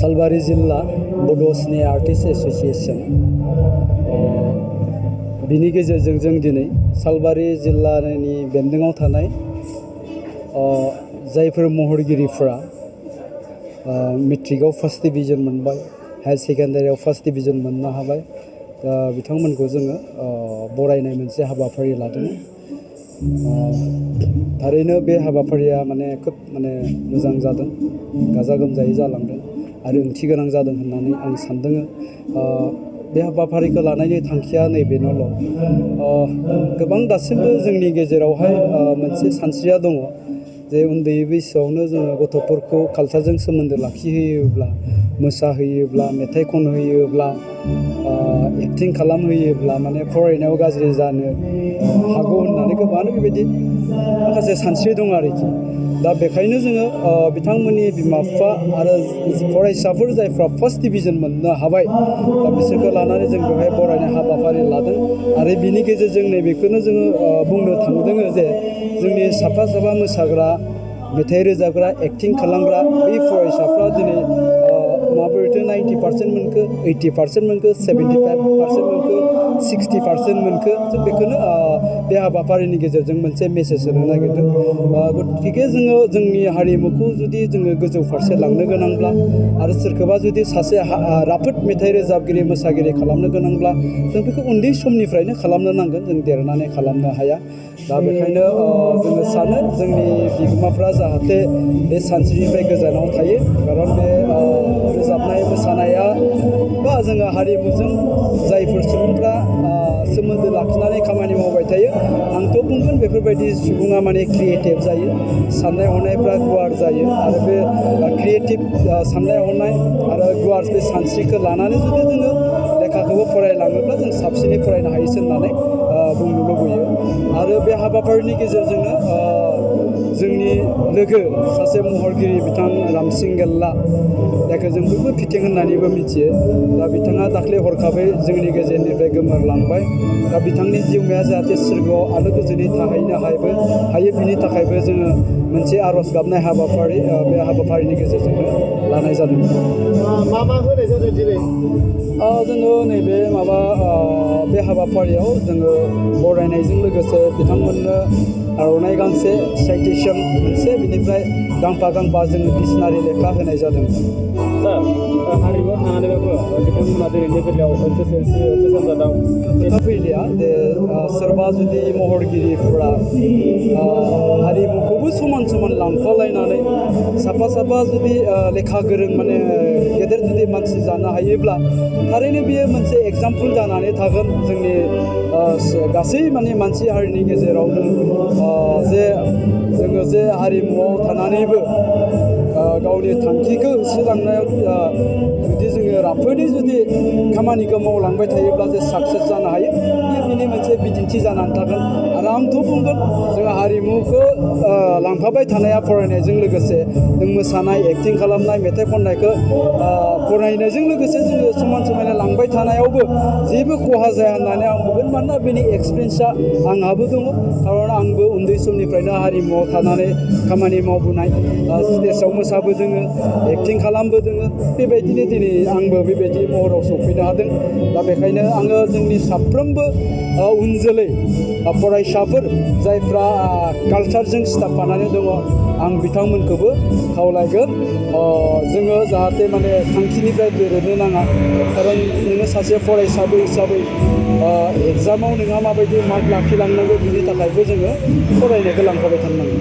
सालबारि जिल्ला बड' सिने artist association बिनि गेजेरजों जों दिनै सालबारि जिल्लानि बेन्दोङाव थानाय जायफोर महरगिरिफ्रा मेट्रिकआव फार्स्ट डिभिजन मोनबाय, हायर सेकेन्डारियाव फार्स्ट डिभिजन मोननो हाबाय, दा बिथांमोनखौ जोङो बरायनाय मोनसे हाबाफारि लादों। थारैनो बे हाबाफारिया खोब मोजां जादों, गाजा गोमजायै जालांदों आरो ओंथि गोनां जादों होननानै आं सानदों। बे हाबाफारिखौ लानायनि थांखिया नैबेनोल', गोबां दासिमबो जोंनि गेजेरावहाय मोनसे सानस्रिया दङ जे उन्दै बैसोआवनो जोङो गथ'फोरखौ कालचारजों सोमोन्दो लाखिहोयोब्ला, मोसाहोयोब्ला, मेथाइ खनहोयोब्ला, एक्टिं खालामहोयोब्ला फरायनायाव गाज्रि जानो हागौ होननानै गोबाङानो बेबायदि माखासे सानस्रि दं आरोखि। दा बेखायनो जोङो बिथांमोननि बिमा बिफा आरो फरायसाफोर जायफ्रा फार्स्ट डिभिजन मोननो हाबाय, दा बिसोरखौ लानानै जों बेवहाय बरायनाय हाबाफारि लादों। आरो बिनि गेजेरजों नैबेखौनो जोङो बुंनो थांदों जे जोंनि साफा साफा मोसाग्रा, मेथाइ रोजाबग्रा, एक्टिं खालामग्रा बै फरायसाफ्रा दिनै माबोरैथो 90% मोनखो, 80% मोनखो, 75% मोनखो, 60% मोनखो, जों बेखौनो बे हाबाफारिनि गेजेरजों मोनसे मेसेज होनो नागिरदों। गतिके जोङो जोंनि हारिमुखौ जुदि जोङो गोजौ फारसे लांनो गोनांब्ला आरो सोरखौबा जुदि सासे राफोद मेथाइ रोजाबगिरि, मोसागिरि खालामनो गोनांब्ला जों बेखौ उन्दै समनिफ्रायनो खालामनो नांगोन, जों देरनानै खालामनो हाया। दा बेखायनो जोङो सानो जोंनि बिगोमाफ्रा जाहाथे बे सानस्रिनिफ्राय गोजानाव थायो, खारन बे रोजाबनाय मोसानाया बा जोङो हारिमुजों जायफोर सुबुंफ्रा सोमोन्दो लाखिनानै खामानि मावबाय थायो, आंथ' बुंगोन बेफोरबायदि सुबुङा क्रिएटिभ जायो, साननाय हनायफ्रा गुवार जायो आरो बे क्रिएटिभ साननाय हनाय आरो गुवार बे सानस्रिखौ लानानै जुदि जोङो लेखाखौबो फरायलाङोब्ला जों साबसिनै फरायनो हायोसो होननानै बुंनो लुबैयो। आरो बे हाबाफारिनि गेजेरजोंनो जोंनि लोगो सासे महरगिरि बिथां रामसिं गेल्ला, जायखौ जों बयबो फिथिं होननानैबो मिथियो, दा बिथाङा दाख्लै हरखाबै जोंनि गेजेरनिफ्राय गोमोरलांबाय। दा बिथांनि जिउमाया जाहाथे सोरगोआव आलो गोजोनै थाहैनो हायो, बिनि थाखायबो जोङो मोनसे आर'ज गाबनाय हाबाफारि बे हाबाफारिनि गेजेरजोंनो लानाय जादों। मा होनाय जादों दिनै? जोङो नैबे बे हाबाफारियाव जोङो बरायनायजों लोगोसे बिथांमोननो आर'नाइ गांसे, साइटेसन मोनसे, बिनिफ्राय गांफा जोङो डिक्सनारि लेखा होनाय जादों। सार, हारिमुआव थानानैबाबो बिथांमोना दिनैनि बेलायाव जादों खोथा फैलिया जे सोरबा जुदि महरगिरिफोरा हारिमुखौबो समान लांफालायनानै साफा जुदि लेखा गोरों गेदेर जुदि मानसि जानो हायोब्ला थारैनो बियो मोनसे एग्जाम्पोल जानानै थागोन जोंनि गासै मानसि हारिनि गेजेरावनो, जे जोङो जे हारिमुआव थानानैबो गावनि थांखिखौ होसोलांनायाव जुदि जोङो राफोदै जुदि खामानिखौ मावलांबाय थायोब्ला जे साक्सेस जानो हायो, बेयो बिनि मोनसे बिदिन्थि जानानै थागोन। आरो आंथ' बुंगोन जोङो हारिमुखौ लांफाबाय थानाया फरायनायजों लोगोसे जों मोसानाय, एक्टिं खालामनाय, मेथाइ खननायखौ फरायनायजों लोगोसे जोङो समानै लांबाय थानायावबो जेबो खहा जाया होननानै आं बुंगोन। मानोना बेनि एक्सपिरियेन्सआ आंहाबो दङ, खारन आंबो उन्दै समनिफ्रायनो हारिमुआव थानानै खामानि मावबोनाय, स्टेजाव मोसाबोदों, एक्टिं खालामबोदों, बेबायदिनो दिनै आंबो बेबायदि महराव सफैनो हादों। दा बेखायनो आङो जोंनि साफ्रोमबो उन जोलै फरायसाफोर जायफ्रा कालचारजों सिथाबफानानै दङ, आं बिथांमोनखौबो खावलायगोन जोङो जाहाथे थांखिनिफ्राय दोरोदनो नाङा। खारन नोङो सासे फरायसा हिसाबै एग्जामाव नोंहा माबायदि मार्क लाखिलांनांगौ, बिनि थाखायबो जोङो फरायनायखौ लांफाबाय थानांगौ।